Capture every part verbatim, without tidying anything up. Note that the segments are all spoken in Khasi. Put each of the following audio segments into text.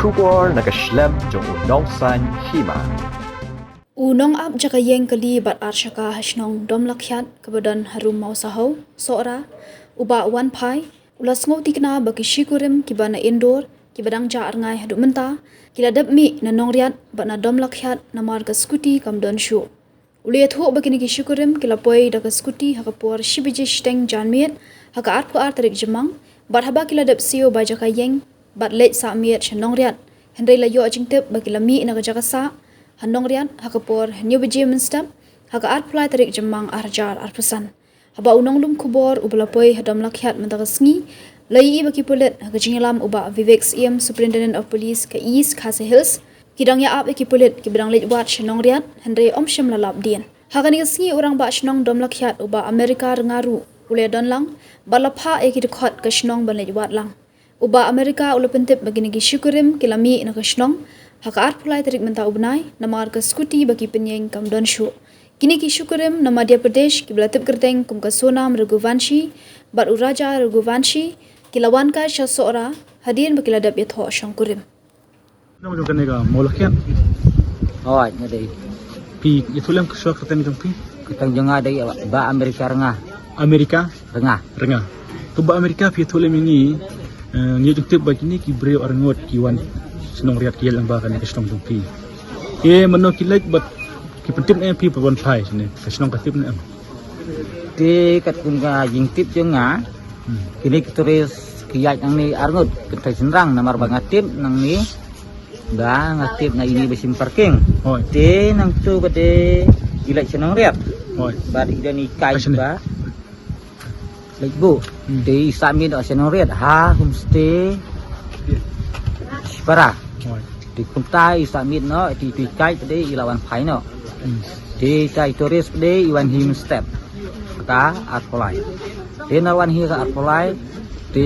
Khubor na ka shlem jong u Nongsaiñ Hima. U nongap jaka ïeng kali bad ar shaka ha shnong Domlakhiat kaba don ha Rum Mawsahaw, Sohra, u Bah Wanphai, u la sngew tikna ba ki shikurim kiba na Indore, kiba dang jah rngai haduh mynta, ki la dep mih na Nongriat bad na Domlakhiat namar ka skuti kam don shuh. U la ïathuh ba kine ki shikurim ki la poi da ka skuti ha ka por shi baje shiteng janmiet ha ka arphew ar tarik Jymmang, bad haba ki la dep siew ba jaka ïeng bad leit sah miet sha Nongriat, hynrei la ïoh jingtip ba ki la mih na ka jaka sah ha Nongriat ha ka por hynñiew baje mynstep ha ka arphew lai tarik Jymmang ar hajar arphew san. Haba u nonglum khubor uba la poi ha Domlakhiat mynta ka sngi la ïohi ba ki pulit, ha ka jingïalam u Bah Vivek Syiem, Superintendent of Police ka East Khasi Hills, ki dang ïa ap ïa ki pulit kiba dang leit wad sha Nongriat, hynrei ym shym la lap dien. Ha kane ka sngi u Rangbah Shnong Domlakhiat u Bah America Rnga ruh u la ïadon lang bad la phah ïa ki dkhot ka shnong ban leit wad lang. U Bah America u la pyntip ba kine ki shikurim ki la mih na ka shnong ha ka arphew lai tarik mynta u bnai namar ka skuti ba ki pynïeng kam don shuh. Kine ki shikurim na Madhya Pradesh kiba la tip kyrteng kum ka Sonam Raghuvanshi bad u Raja Raghuvanshi ki la wan kai sha Sohra hadien ba ki la dep ïathoh shongkurim. Nong jong kane ka Mawlakhiat. Hooid, nga dei. Phi ïathuh lem ka shuwa kyrteng jong phi? Kyrteng jong nga dei Bah America Rnga. America? Rnga. Rnga. To Bah America, phi ïathuh lem ïa ngi, eh, ngi ïoh jingtip ba kine ki briew arngut ki wan sha Nongriat ki ïaid lang bad kane ka shnong jong phi. Te mano ki leit bad ki pyntip ne em phi ba wan phai shane, ka shnong ka tip ne em? Te katkum ka jingtip jong nga, hmm, kine ki tourist ki ïaid nangne arngut, kynthei shynrang, namar ba nga tip nangne, ba nga tip na ine ba shim parking. Hooid. Te nangtu ba dei i leit sha Nongriat. Hooid. Bad i don i kai, ka shane, ba leit buh. Hmm. Te i sah miet noh sha Nongriat ha homestay Shipara. Hooid. Te kumta i sah miet noh, te i tu i kai pat de i la wan phai noh. Hmm. Te i tourist pat de i wan hi mynstep. Kata arphew lai. Te nalor wan hi ka arphew lai. Te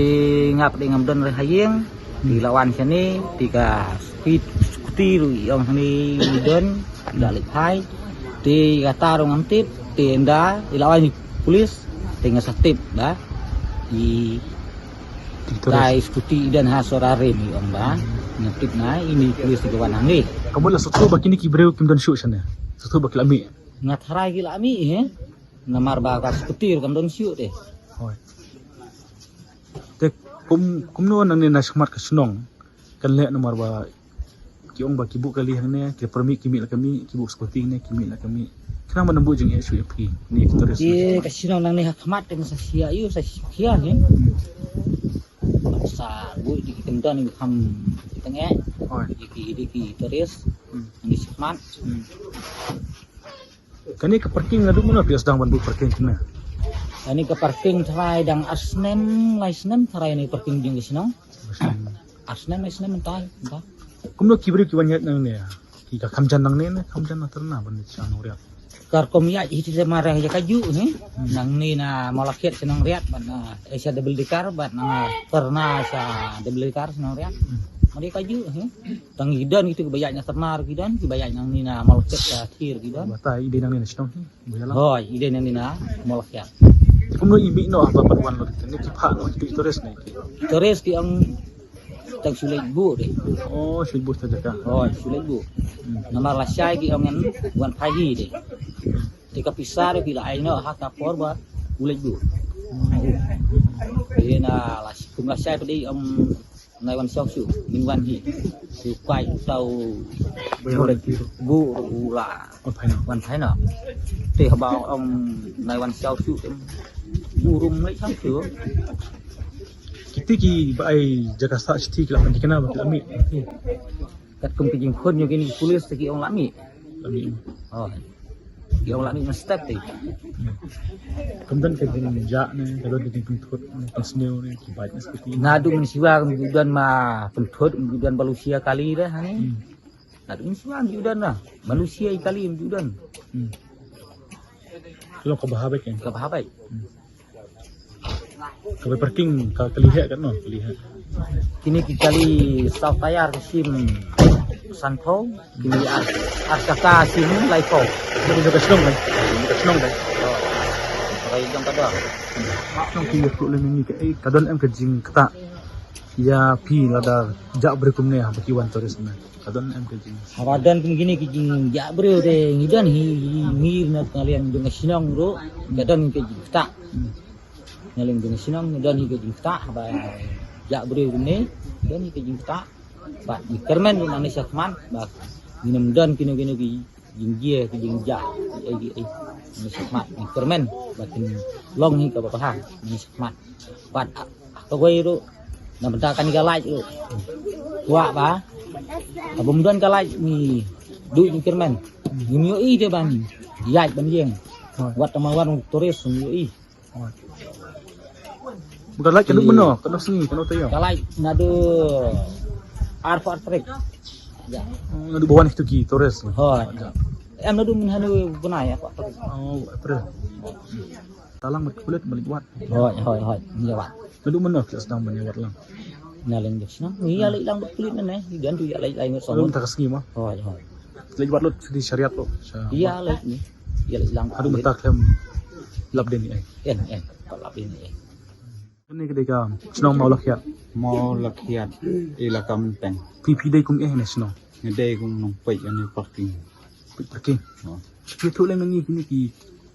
nga pat de ngam don re ha ïing. Te i la wan shane, te ka speed scooty ruh i ong hangne i don, i la leit phai. Te kata ruh ngam tip, te ynda i la wan i police, te nga sa tip ba i, te i tourist, tai scooty i don ha Sohra Rim i ong ba. Hmm. Ngam tip na ine i police i ka wan hangne. Ka mut la sngewthuh ba kine ki briew kim don shuh shane. Sngewthuh ba ki la mih. Nga tharai ki la mih, he. Namar ba ka scooty ruh kam don shuh te. Hooid. Te kum, kumno nangne na shakhmat ka shnong kan leh namar ba ki ong ba ki buh kali hangne, ki permit ki mih la ka mih, ki buh scooty hangne ki mih la ka mih. Khnang ban ym buh jingeh shuh ïa phi ne ki tourist. Te ka shnong nangne ha khmat te nga sa shia ïa u, sa shia ne. Hmm. Sa buh ïa ki kyndon ki kham ki tang eh. Hooid. Ïa ki, ïa ki tourist. Hmm. Nangne shakhmat. Hmm. Kane ka parking naduh mynno phi sdang ban buh parking kane? Kane ka parking tharai dang ar snem, lai snem tharai ne parking jong ka shnong. Ar snem. Ar snem, lai snem mynta, mynta. Kumno ki briew ki wan ïaid nangne? Ki ka kham jan nangne ne kham jan na Tarna ban leit sha Nongriat? Ka rukom ïaid hi te mareh ïa kajuh hi. Hmm. Nangne na Mawlakhiat sha Nongriat bad na, eh, sha Double Decker bad na Tarna sha Double Decker sha Nongriat. Hmm. Mareh kajuh hi. Tang ki don kitu kiba ïaid na Tarna ruh ki don, kiba ïaid nangne na Mawlakhiat ka thir ki don. Bata i dei nangne na shnong hi, ba ïalam? Hooid, i dei nangne na Mawlakhiat. Kumno i mih noh haba pat wan lut kane, ki phah noh kitu ki tourist ne ki? Tourist ki ong tang shu leit buh de. Oh, shu leit buh ta jaka. Hooid, shu leit buh. Hmm. Namar lashai ki ong ngan wan phai hi de. Te ka pisa de phi la ai noh ha ka por ba u leit buh. Hmm. Te na la, kum lashai pat de ong nai wan shaw shuh, ngin wan hi. Te u kai u tau buh u la wan phai noh. Wan phai noh. Te haba ong nai wan shaw shuh, te buh ruh ym leit shaw shuh. Kiti kiba ai jaka sah shithi ki la pynthikna ba ki la mih. Katkum ki jingkhun jong kine ki police te ki ong la mih. La mih. Oh. Ki ong la mih mynstep te. Kam don ka jingjah ne, ka don ka jingpynthut ne, pynsniew ne, ki bike ne, scooty ne? Naduh mynshuwa kam ju don ma pynthut, kam ju don, ba lashai kali de hangne. Hmm. Naduh mynshuwa kam ju don na. Ba lashai kali kam ju don. Hmm. Ka long kaba ha beit kan? Kaba ha beit. Hmm. Kaba parking ka kali heh katno, kali heh? Kine ki kali saw tyre ki shim sanphew, kine ar, ar chaka shim laiphew. Kine ka shnong kan? Kine ka shnong kan? Oh. Ka jong ka dor. Shnong ki ïathuh lem ïa ngi ka, eh, ka don em ka jingktah Ïa phi lada jah briew kumne haba ki wan tourist ne, ka don em ka jing? Haba don kum kine ki jingjah briew te ngi don hi, hi mir na ka liang jong ka shnong ruh, ka don ka jingktah. Hmm. Na liang jong ka shnong ngi don hi ka jingktah, haba jah briew kumne don hi ka jingktah. Bad ngi kyrmen ruh nangne shakhmat ba ngin ym don kino kino ki jingjia ki jingjah, ki ei ki ei. Nangne shakhmat ngi kyrmen ba kin long hi kaba bha nangne shakhmat. Bad ah, ah, kawei ruh na bynta kane ka light ruh, kwah ba haba ym don ka light ngi duh ngi kyrmen, ngim ïohi te ban ïaid ban ïeng. Wat tang ma wan tourist ngim ïohi. Ba ka light ka dei mynno, katno sngi, katno taïew? Ka light naduh arphew tarik. Ïa. Oh, naduh ba wan kito ki tourist. Hooid. Ïa. Em naduh mynhynnin u bnai arphew tarik. Oh, April. Te lang bad ki pulit ban leit wad. Hooid, hooid, hooid. Ïa wad. Naduh mynno ki sdang ban ïa wad lang? Na liang jong shnong. Ïa leit lang bad pulit nangne. Ïa don tu ïa leit lang. Naduh mynta ka sngi mo? Hooid, hooid. Leit wad lut sha riat lut. Ïa leit ni. Ïa leit lang. Haduh mynta khlem lap dien ei. Em, em. Pat lap dien ei. Kane ka dei ka shnong Mawlakhiat. Mawlakhiat, Elaka Mynteng. Phi, phi dei kum eh ne shnong? Nga dei kum nongpeit ïa ne parking. Peit parking. Ha. Phi ïathuh lem ïa ngi kine ki,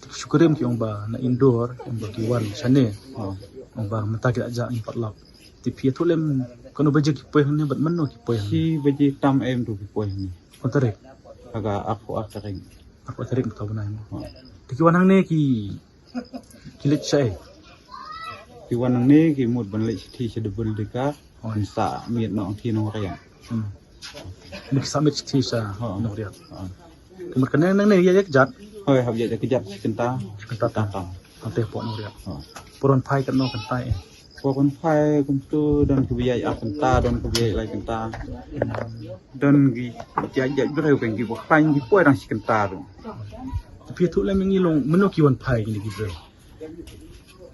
ki shu kurim ki ong ba na Indore, ong ba ki wan shane. Ha. Ong ba mynta ki la jah ngi pat lap. Te phi ïathuh lem katno baje ki poi hangne bad mynno ki poi hangne? Shi baje tam em tu ki poi hangne. Katno tarik? Ha ka arphew ar tarik. Arphew ar tarik mynta u bnai mo. Ha. Te ki wan hangne ki Ki leit shaei? Ki wan nangne ki mut ban leit shithi sha Double Decker. Oh. Kin sah miet noh shithi Nongriat. Hmm. Ki sah miet shithi sha Nongriat. Ha. Ki mut kane nangne ïa ïa kjat. Hooid, hap ïa ïa kjat shi kynta. Shi kynta tam. Tam. Hangta hapoh Nongriat. Ha. Por wan phai katno kynta eh? Por wan phai kumto don kiba ïaid ar kynta, don kiba ïaid lai kynta. Don ki ïaid ïaid briew kan kiba khlaiñ ki poi tang shi kynta ruh. Phi ïathuh lem ïa ngi long mynno ki wan phai kine ki briew?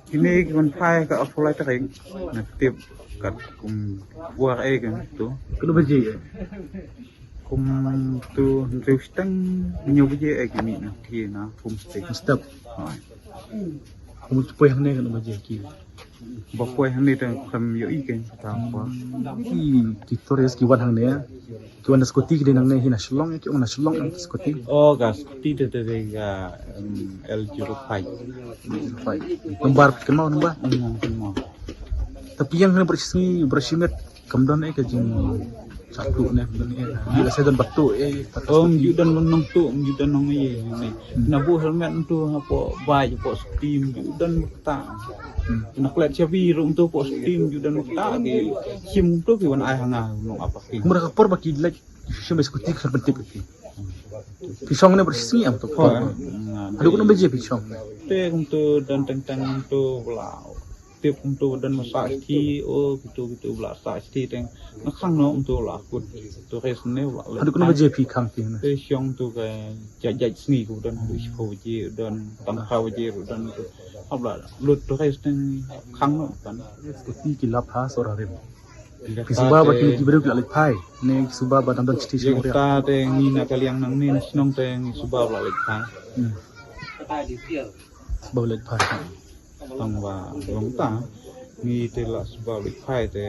Kine ki wan phai ka arphew lai tarik. Nga tip katkum bor ei kumto. Katno baje? Kumto hynriew shiteng hynñiew baje ei ki mih na ki na homestay. Homestay. Hooid. Kumto poi hangne katno baje ki? Ba poi hangne te khlem ïohi kein kata ba. Ki, ki tourist ki wan hangne. Ki wan da scooty ki dei nangne hi na Shillong, ki ong na Shillong em scooty. Oh, ka scooty te te dei ka, em, L zero five. Five. Nombar kynmaw nombar? Hmm, kynmaw. Te phi ïeng hangne baroh shi sngi, baroh shi miet, kam don eh ka jing Satu ne, ne, ne. Ïa, lehse don batu, eh, batu. Oh, ym ju don nongtu, ym ju don nong ïa, ne. Hmm. Na buh helmet ntu hapoh bike, hapoh scooty, ym ju don kata. Hmm. Na klet shabi ruh ntu hapoh scooty, ym ju don kata, ki shim ntu ki wan ai ha nga nong apa ki. Kumno ka por ba ki leit shim scooty ki pyntip ki. Phi shong ne baroh shi sngi em to. Oh, eh. Haduh katno baje phi shong? Te kumto don teng teng ntu bla. Tip kumto don ma sah shithi, o kito kito ba la sah shithi teng. Nga khang noh kumto la kut. To res ne ba la. Haduh katno baje phi khang phi ne? Te shong to ka jait jait sngi ko don haduh shiphew baje don, tang phew baje don. Hap la lut to res teng khang noh kan. Scooty ki lap ha sor harim. Ki suba ba kine ki briew ki la leit phai. Ne ki suba ba dang don shithi shnong. Ïa kata te ngi na ka liang nangne na shnong te ngi suba ba la leit phai. Hmm. Suba ba leit phai. Tang ba long ta ngi te la suba leit phai te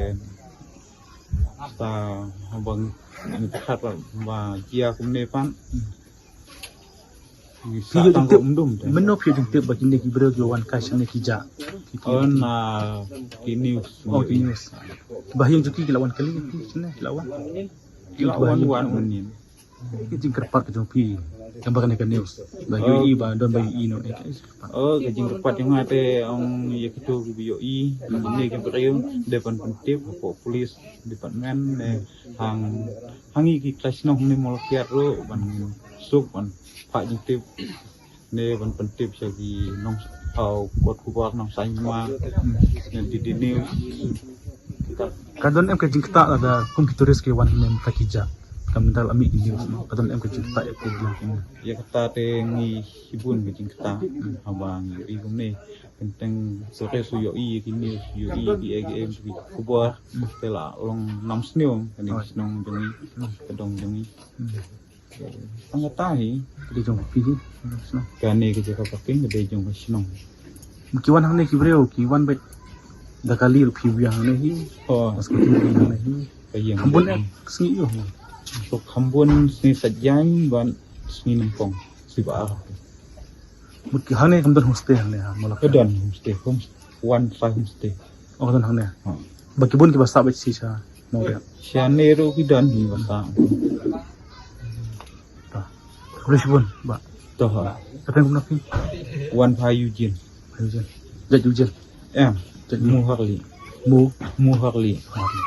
ta bang ngi te khat ba jia kumne pat. Ngi sa tang ko mdum te. Mynno phi jingtip ba kine ki briew ki wan kai shane ki ja? Oh, na ki news. Oh, ki news. Ba hiang jong ki ki la wan kali ki shane ki la wan. Ki la wan wan wan nin. Ka jingkyrpad ka jong phi, ka ba kane ka news. Ba ïohi ba don ba ïohi noh, eh, ka jingkyrpad. Oh, ka jingkyrpad jong nga te ong ïa kito kiba ïohi, ba kine ki briew, dei ban pyntip hapoh police department, ne hang, hang ïa ki khlai shnong ne Mawlakhiat ruh, ban suk, ban phah jingtip. Ne ban pyntip sha ki nong, uh, kot khubor nongshai hima, ne D D News. Ka don em ka jingktah lada kum ki tourist ki wan ne mynta ki ja, ka mynta la mih ki news, ka don em ka jingktah ïa ki news? Ïa kata te ngi shibun ka jingktah, haba ngi ïohi kumne. Teng teng tourist u ïohi ïa ki news, u ïohi ïa ki ei ki ei ki khubor, te la long nam sniew kane ka shnong jong ngi, ka dong jong ngi. Tang kata hi. Ka dei jong phi hi. Kane ka jaka parking ka dei jong ka shnong. Ki wan hangne ki briew, ki wan bad Da kali ruh phi biang ne hi. Oh. Mas ko tu biang ne hi. Ka ïing. Kham bun ek sngi ïoh. So kham bun sngi Saitjaiñ bad sngi Nongpong. Sngi ba ar. Mut ki hangne kam don homestay hangne ha Mawlakra. Ka don homestay, home, wan trai homestay. Oh, don hangne. Ha. Ba ki bun ki ba sah bad shi sha Mawlakra. Sha ne ruh ki don hi ba sah. Ta. Khublei shibun ba. To ha. Kata kumno phi? Wan pha Eugene. Eugene. Jait Eugene. Em. Jait Mu Harli. Mu. Mu Harli. Harli.